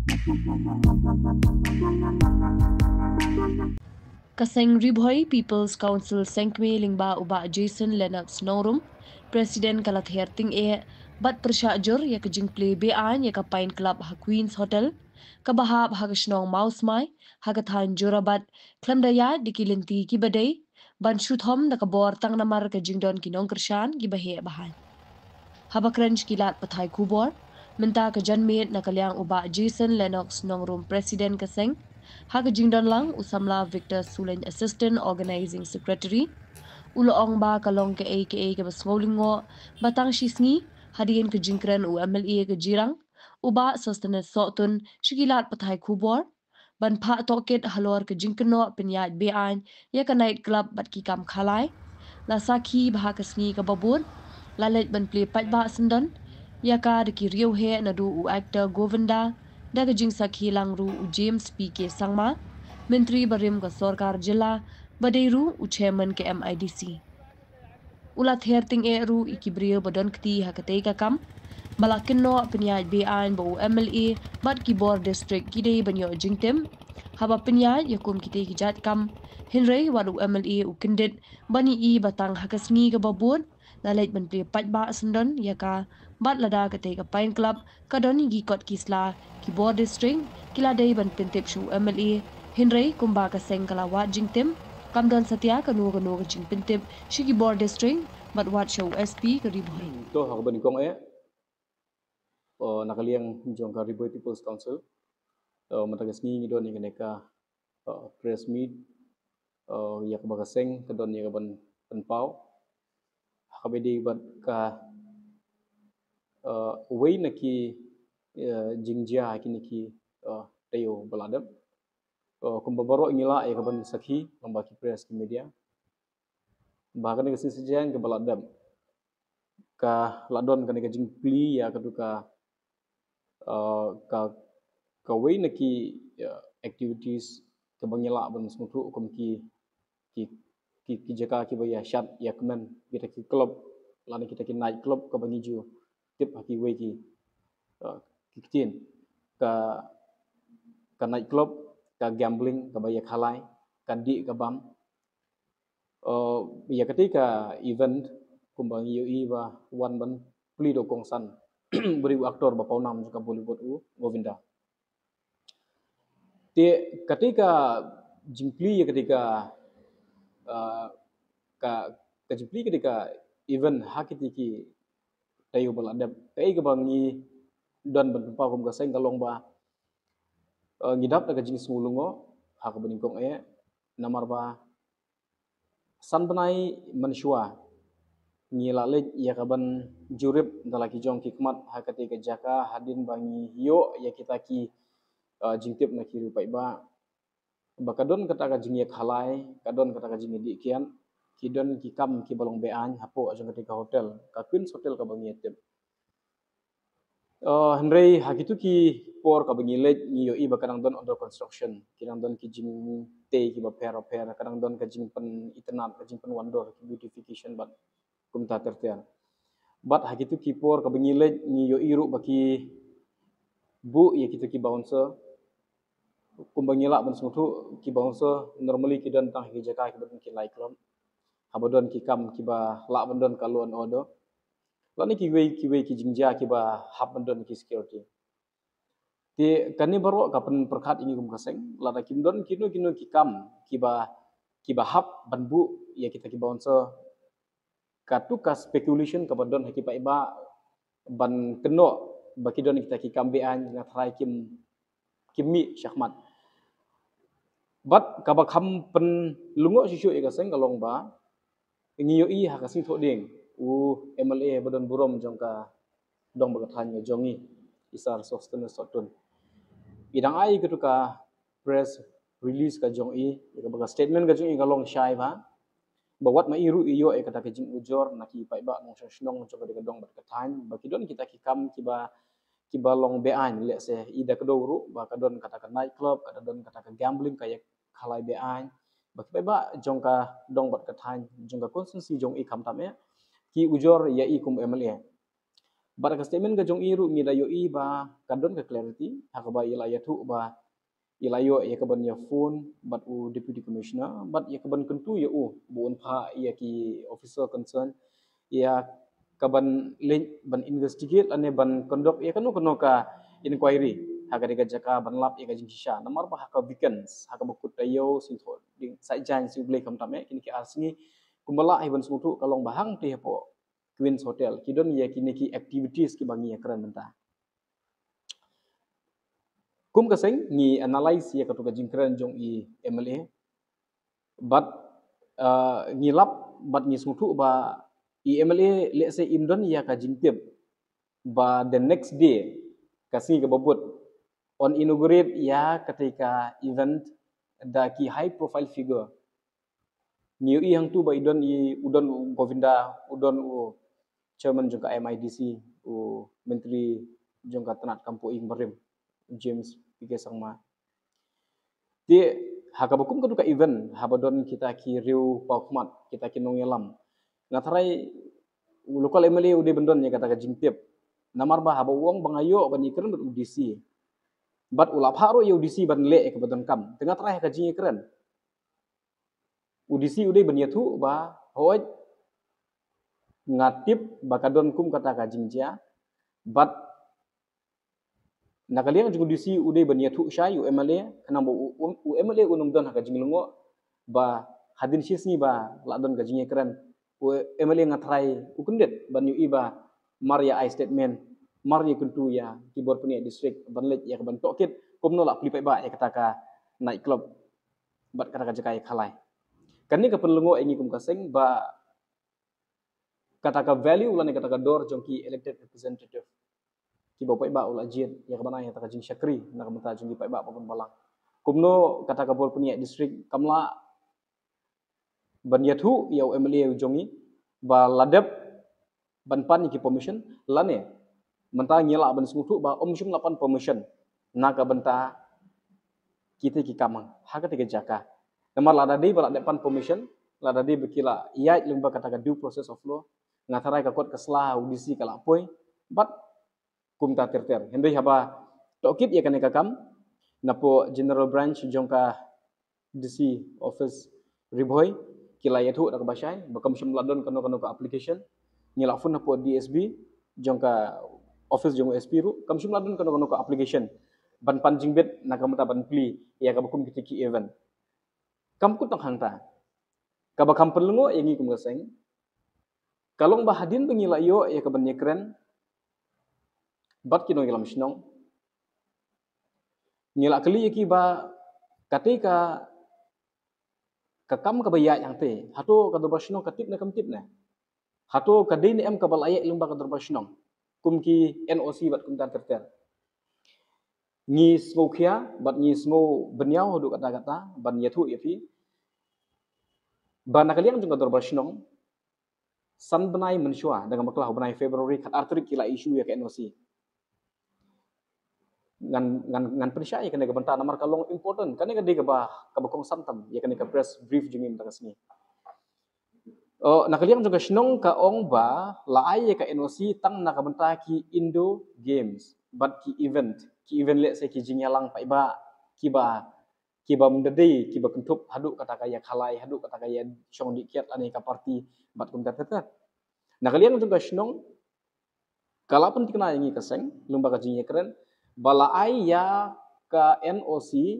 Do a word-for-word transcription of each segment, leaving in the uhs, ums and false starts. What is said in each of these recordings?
Ka seng Ri Bhoi People's Council Sengkmie lyngba u Bah Jason Lennox Nongrum, President ka la ther tyngeh bad pyrshah jur ïa ka jingplie beaiñ ïa ka Pine Club ha Queen's Hotel, kaba hap ha ka shnong Mawsmai, ha ka thaiñ Jorabat, khlem da ïaid da ki lynti kiba dei, ban shu thom da ka bor tang namar ka jingdon ki nongkyrshan kiba heh ba haiñ. Haba kren sha ki lad pathai khubor, mynta ka janmiet na ka liang u Bah Jason Lennox Nongrum, President ka seng, ha ka jingdon lang u samla Victor Sulein, Assistant Organizing Secretary, u la ong ba ka long kaei kaei kaba sngewlyngngoh ba tang shi sngi hadien ka jingkren u MLA ka Jirang, u Bah Sosthenes Sohtun, sha ki lad pathai khubor ban phah tohkit halor ka jingkynnoh pynïaid beaiñ ïa ka night club bad ki kam khalai. La sakhi ba ha ka sngi kaba bud la leit ban plie paidbah syndon ïa ka da ki riewheh, naduh u actor Govinda, da ka jingsakhi lang ruh u James P K Sangma, Myntri barim ka sorkar jylla, ba dei ruh u Chairman ka MIDC. U la ther tyngeh ruh ïa ki briew ba don kti ha katei ka kam ba la kynnoh pynïaid beaiñ ba u MLA bad ki bor district ki dei ban ïoh jingtip haba pynïaid ïa kum kitei ki jait kam, hynrei wat u MLA u kyndit ban ïohi ba tang ha ka sngi kaba bud la leit ban plie paidbah syndon ïa ka, bad lada katei ka Pine Club ka don ïa ki kot ki sla ki bor district, ki la dei ban pyntip sha u MLA, hynrei kumba ka seng ka la wad jingtim, kam don satia kano kano ka jingpyntip sha ki bor district bad wat sha u SP ka Ri Bhoi. To, ha kaba nyngkong eh, na ka liang jong ka Ri Bhoi People's Council, mynta ka sngi ngi don ïa kane ka press meet ïa kaba ka seng ka don ïa kaban pynpaw ha kaba dei bad ka wei na ki jingjia ha kine ki taïew ba la dep. Kumba baroh ngi la ïa kaban sakhi, kumba ki press, ki media, ba kane ka sngi sajan kaba la dep ka la don kane ka jingplie ïa katu ka ka ka wei na ki activities kaba ngi lah ban sngewthuh kum ki ki ki ki jaka kiba ïa shad ïa kmen, kita ki club lane kita ki night club kaba ngi ju tip ha kiwei ki ki ktien, ka ka night club, ka gambling kaba ïa khalai, ka dih ka bam. Ïa katei ka event kumba ngi ïohi ba wan ban plie da u kongsan, ba dei u actor ba pawnam jong ka Bollywood, u Govinda. Te katei ka jingplie ïa katei ka ka ka jingplie katei ka event ha kitei ki taïew ba la dep, kaei kaba ngi don ban pynpaw kum ka seng ka long ba ngi dap da ka jingsngew lyngngoh ha kaba nyngkong eh, namar ba san bnai mynshuwa ngi la leit ïa kaban jurip da la ki jong ki khmat ha katei ka jaka hadien ba ngi ïoh ïa kita ki jingtip na ki riew paidbah ba ka don kata ka jingïakhalai, ka don kata ka jingïadih kiad, ki don ki kam kiba long beaiñ hapoh jong katei ka hotel, ka Queen's Hotel kaba ngi ïatip. Hynrei ha kitu ki por kaba ngi leit ngi ïohi ba ka dang don under construction, ki dang don ki jingtei kiba pher ba pher, ka dang don ka jingpynitynnad, ka jingpynwandur, ki beautification bad kumta ter ter. Bad ha kitu ki por kaba ngi leit ngi ïohi ruh ba ki buh ïa kitu ki bouncer. Kumba ngi lah ban sngewthuh, ki bouncer normally ki don tang ha ki jaka kiba don ki night club, haba don ki kam kiba lah ban don ka law and order lane kiwei kiwei ki jingjia kiba hap ban don ki security. Te kane baroh ka pynpyrkhat ïa ngi kum ka seng, lada kim don kino kino ki kam kiba kiba hap ban buh ïa kita ki bouncer, katu ka speculation kaba don ha ki paidbah ban kynnoh ba ki don kita ki kam beaiñ, nga tharai kim kim mih shakhmat. Bad kaba kham pynlyngngoh shuh shuh ïa ka seng ka long ba ngi ïohi ha ka seng thoh dieng, u MLA ba don burom jong ka dong bad ka thaiñ ka jong ngi, i Sir Sosthenes Sohtun, i dang ai katu ka press release ka jong i, ïa kaba ka statement ka jong i ka long shai ba ba wat ma i ruh i ïoh ïa kata ka jingujor na ki paidbah nongshong shnong jong ka dong bad ka thaiñ ba ki don kita ki kam kiba kiba long beaiñ, lehse i da kdew ruh ba ka don kata ka night club, ka da don kata ka gambling, ka ïakhalai beaiñ, ba ki paidbah jong ka dong bad ka thaiñ, jong ka constituency jong i khamtam eh ki ujor ïa i kum MLA. Bad ka statement ka jong i ruh ngi da ïohi ba ka don ka clarity, ha kaba i la ïathuh ba i la ïoh ïa ka ban ïa phone bad u Deputy Commissioner bad ïa ka ban kyntu ïa u ba un phah ïa ki officer concern ïa ka ban leit ban investigate lane ban conduct ïa kano kano ka inquiry ha ka dei ka jaka ban lap ïa ka jingshisha. Namar ba ha ka weekends, ha kaba kut taïew, Sngi Thohdieng, Saitjaiñ, Sngi U Blei khamtam eh, kine ki ar sngi kumba lah ai ban sngewthuh ka long ba hangtei hapoh Queen's Hotel ki don ïa kine ki activities kiba ngi ïa kren mynta. Kum ka seng ngi analyse ïa katu ka jingkren jong i M L A. Bad uh, ngi lap bad ngi sngewthuh ba i M L A lehse im don ïa ka jingtip ba the next day, ka sngi kaba bud, un inaugurate ïa katei ka event da ki high profile figure. Ngi ïohi hangtu ba i don i, u don u Govinda, u don u chairman jong ka M I D C, u myntri jong ka tnat kam poh ïing barim, James P K Sangma. Te ha kaba kum katu ka event, haba don kita ki riew paw khmat, kita ki nongïalam, nga tharai u local M L A u dei ban don ïa kata ka jingtip. Namar ba haba u ong ba nga ïoh ban ïakren bad u D C, bad u la phah ruh ïa u D C ban leh ïa kaba donkam, te nga tharai ha ka jingïakren u D C u dei ban ïathuh ba, hooid, nga tip ba ka don kum kata ka jingjia, bad na ka liang jong u D C u dei ban ïathuh shai u M L A, khnang ba u, u, u M L A un ym don ha ka jinglyngngoh ba hadien shi sngi ba la don ka jingïakren, u M L A nga tharai u kyndit ban ïohi ba mar ïa ai statement, mar ïa kyntu ïa ki bor pynïaid district ban leit ïa ka ban tohkit kumno la plie paidbah ïa kata ka night club bad kata ka jaka ïakhalai. Kane ka pynlyngngoh ïa ngi kum ka seng ba kata ka value lane kata ka dor jong ki elected representative kiba u paidbah u la jied ïa ka ban ai kata ka jingshakri na ka bynta jong ki paidbah ba bun balang. Kumno kata ka bor pynïaid district kam lah ban ïathuh ïa u M L A u jong ngi ba la dep ban pan ïa ki permission, lane mynta ngi lah ban sngewthuh ba um shym la pan permission na ka bynta kita ki kam ha kata ka jaka. Namar lada dei ba la dep pan permission, lada dei ba ki la ïaid lyngba kata ka due process of law, nga tharai ka kot ka sla u D C ka la poi bad kumta ter ter. Hynrei haba tohkit ïa kane ka kam, napoh General Branch jong ka D C office Ri Bhoi ki la ïathuh da kaba shai ba kam shym la don kano kano ka application. Ngi la phone napoh D S B jong ka office jong u S P ruh, kam shym la don kano kano ka application ban pan jingbit na ka bynta ban plie ïa kaba kum kita ki event. Kam kut tang hangta, kaba kham pynlyngngoh ïa ngi kum ka seng ka long ba hadien ba ngi la ïoh ïa ka ban ïakren bad ki nongïalam shnong, ngi la kylli ïa ki ba katei ka, ka kam kaba ïaid hangtei, hato ka dorbar shnong ka tip ne kam tip ne? Hato ka dei ne em kaba la ïaid lyngba ka dorbar shnong kum ki N O C bad kumta ter ter? Ngi sngewkhia bad ngi sngew bynñiaw haduh katta katta ban ïathuh ïa phi ba na ka liang jong ka dorbar shnong, san bnai mynshuwa, da nga bakla ha u bnai February, khatar tarik ki la issue ïa ka N O C. Ngan, ngan, ngan pynshai ïa kane ka bynta namar ka long important. Kane ka dei kaba, kaba kongsan tam ïa kane ka press brief jong ngi mynta ka sngi. Oh, na ka liang jong ka shnong ka ong ba la ai ïa ka N O C tang na ka bynta ki indoor games bad ki event, ki event lehse ki jingïalang paidbah kiba, kiba ym da dei kiba kynthup haduh kata ka ïakhalai, haduh kata ka ïashong dih kiad lane ka party bad kumta ter ter. Na ka liang jong ka shnong ka la pynthikna ïa ngi ka seng lyngba ka jingïakren ba la ai ïa ka N O C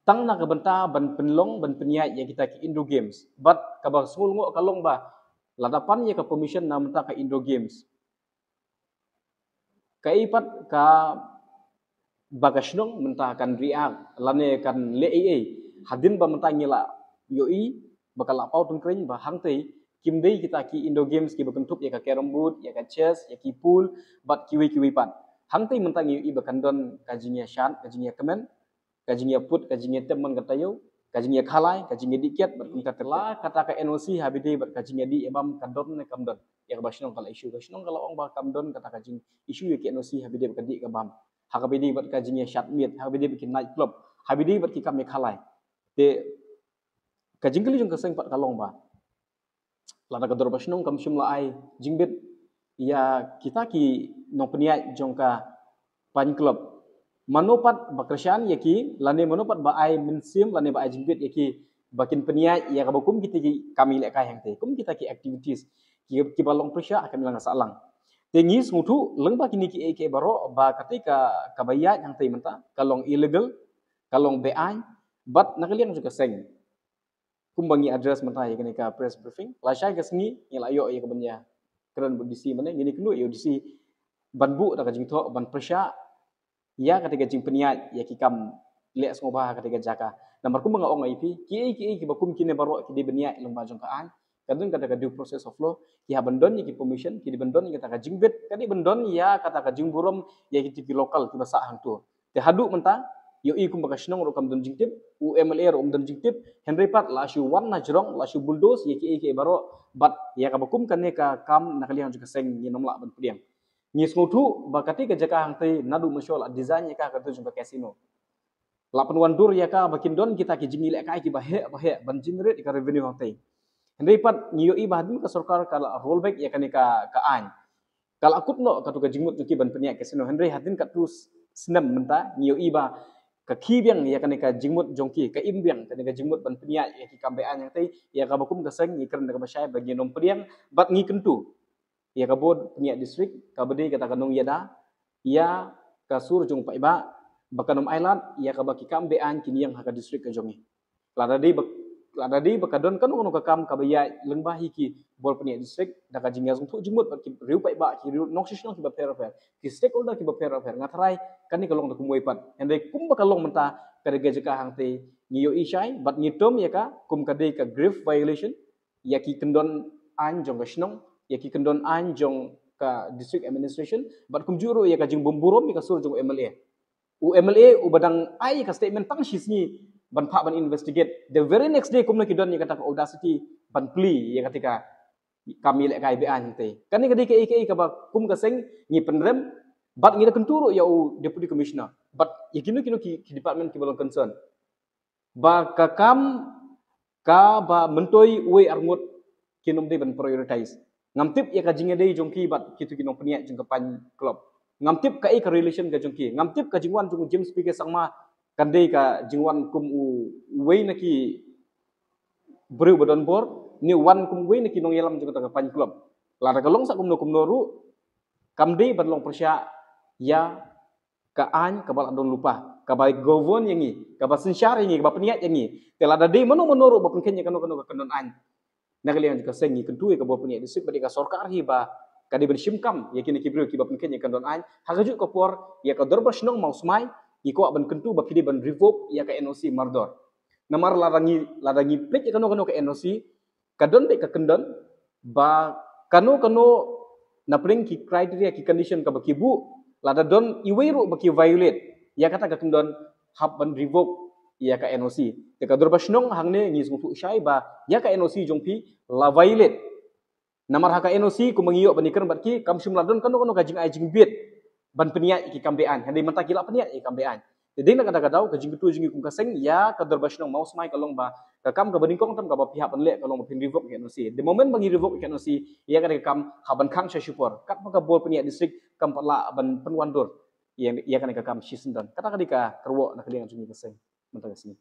tang na ka bynta ban pynlong ban pynïaid ïa kita ki indoor games. Bad kaba sngewlyngngoh ka long ba lada pan ïa ka permission na bynta ka indoor games, kaei pat kaba ka shnong mynta kan react lane kan leh ei ei hadien ba mynta ngi la ïohi ba ka la paw tyngkreiñ ba hangtei kim dei kita ki indoor games kiba kynthup ïa ka carrom board, ïa ka chess, ïa ki pool bad kiwei kiwei pat. Hangtei mynta ngi ïohi ba kan don ka jingïashad, ka jingïakmen, ka jingïaput, ka jingïatem man ka taïew, ka jingïakhalai, ka jingïadih kiad bad kumta ter ter. La kata ka N O C ha ba ïadei bad ka jingïadih ïabam ka don ne kam don? Ïa kaba shnong ka la issue, ka shnong ka la ong ba kam don kata ka jing issue ïa ka N O C ha ba ïadei bad ka dih ka bam, ha kaba ïadei bad ka jingïashad miet, ha kaba ïadei bad ki night club, ha ba ïadei bad ki kam ïakhalai. Te ka jingkylli jong ka seng pat ka long ba lada ka dorbar shnong kam shym la ai jingbit ïa kita ki nongpynïaid jong ka Pine Club. Mano pat ba kyrshan ïa ki, lane mano pat ba ai mynsiem, lane ba ai jingbit ïa ki ba kin pynïaid ïa kaba kum kita ki kam ïalehkai hangtei, kum kita ki activities ki, kiba long pyrshah ha ka imlang ka sahlang. Te ngi sngewthuh lyngba kine kiei kiei baroh ba katei ka, kaba ïaid hangtei mynta ka long illegal, ka long beaiñ, bad na ka liang jong ka seng, kumba ngi address mynta ïa kane ka press briefing, lashai ka sngi ngi la ïoh ïa ka ban ïakren bad D C mynne, ngi kynduh ïa u D C ban buh da ka jingthoh ban pyrshah ïa katei ka jingpynïaid ïa ki kam leh sngewbha ha katei ka jaka. Namar kumba nga ong ïa phi, kiei kiei kiba kum kine baroh ki dei ban ïaid lyngba jong ka aiñ, ka don kata ka due process of law, ki hap ban don ïa ki permission, ki dei ban don ïa kata ka jingbit, ka dei ban don ïa kata ka jingburom ïa kito ki local kiba sah hangto. Te haduh mynta, ïohi kumba ka shnong ruh kam don jingtip, u M L A ruh um don jingtip, hynrei pat la shu wan na jrong, la shu bulldoze ïa kiei kiei baroh, bad ïa kaba kum kane ka kam na ka liang jong ka seng ngin ym lah ban pdiang. Ngi sngewthuh ba katei ka jaka hangtei naduh mynshuwa la design ïa ka ha ka kyrteng jong ka casino. La pynwandur ïa ka ba kin don kita ki jingïalehkai kiba heh ba heh ban generate ïa ka revenue hangtei. Hynrei pat ngi ïohi ba hadien ka sorkar ka la roll back ïa kane ka, ka aiñ, ka la kut noh katto ka jingmut jong ki ban pynïaid casino, hynrei hadien katto s-, snem mynta ngi ïohi ba ka khih biang ïa kane ka jingmut jong ki, ka im biang kane ka jingmut ban pynïaid ïa ki kam beaiñ hangtei. Ïa kaba kum ka seng ngi kren da kaba shai ba ngin ym pdiang, bad ngi kyntu ïa ka bor pynïaid district kaba dei kata ka nongïada ïa ka sur jong u paidbah ba kan ym ailad ïa kaba ki kam beaiñ kin ïeng ha ka district ka jong ngi. Lada dei ba, lada dei ba ka don kano kano ka kam kaba ïaid lyngba hi ki bor pynïaid district, da ka jingïasngewthuh jingmut bad ki riew paidbah, ki riew nongshishnong kiba pher bapher, ki stakeholder kiba pher bapher, nga tharai kane ka long da kumwei pat. Hynrei kumba ka long mynta, ka dei ka jaka hangtei ngi ïohi shai bad ngi tom ïa ka kum ka dei ka grave violation ïa ki kyndon aiñ jong ka shnong, ïa ki kyndon aiñ jong ka district administration, bad kumjuh ruh ïa ka jingbymburom ïa ka sur jong u M L A. U M L A uba dang ai ka statement tang shi sngi ban phah ban investigate, the very next day kumno ki don ïa kata ka audacity ban plie ïa kata ka kam ïalehkai beaiñ hangtei. Kane ka dei kaei kaei kaba kum ka seng ngi pynrem, bad ngi da kyntu ruh ïa u Deputy Commissioner bad ïa kino kino ki, ki department kiba long concern ba ka kam kaba myntoi uwei arngut kin ym dei ban prioritize. Ngam tip ïa ka jingïadei jong ki bad kito ki nongpynïaid jong ka Pine Club. Ngam tip kaei ka relation ka jong ki. Ngam tip ka jingwan jong u James P K Sangma kan dei ka jingwan kum u, uwei na ki briew ba don bor, ne wan kum uwei na ki nongïalam jong kata ka Pine Club. Lada ka long sah kumno kumno ruh, kam dei ban long pyrshah ïa ka aiñ kaba la don lypa, kaba govern ïa ngi, kaba synshar ïa ngi, kaba pynïaid ïa ngi. Te lada dei mano mano ruh ba pynkheiñ ïa kano kano ka kyndon aiñ na ka liang jong ka seng, ngi kyntu ïa ka bor pynïaid district bad ïa ka sorkar hi ba ka dei ban shim kam ïa kine ki briew kiba pynkheiñ ïa ka kyndon aiñ. Ha kajuh ka por ïa ka dorbar shnong Mawsmai ngi kwah ban kyntu ba ki dei ban revoke ïa ka N O C mardor. Namar lada ngi, lada ngi peit ïa kano kano ka N O C, ka don beit ka kyndon ba kano kano na pdeng ki criteria, ki condition kaba ki buh, lada don iwei ruh ba ki violate ïa kata ka kyndon, hap ban revoke ïa ka N O C. Te ka dorbar shnong hangne ngi sngewthuh shai ba ïa ka N O C jong phi la violate. Namar ha ka N O C kumba ngi ïoh ban ïakren bad ki, kam shym la don kano kano ka jingai jingbit ban pynïaid ïa ki kam beaiñ. Hynrei mynta ki la pynïaid ïa ki kam beaiñ. Te dei na kata ka daw ka jingkyntu jong ngi kum ka seng ïa ka dorbar shnong Mawsmai ka long ba ka kam kaba nyngkong tam kaba phi hap ban leh ka long ba phin revoke ïa ka N O C. The moment ba ngi revoke ïa ka N O C, ïa kane ka kam hap ban khang sha shipor. Katba ka bor pynïaid district kam pat lah ban pynwandur ïa, ïa kane ka kam shisyndon. Kata ka dei ka kyrwoh na ka liang jong ngi ka seng mynta ka sngi.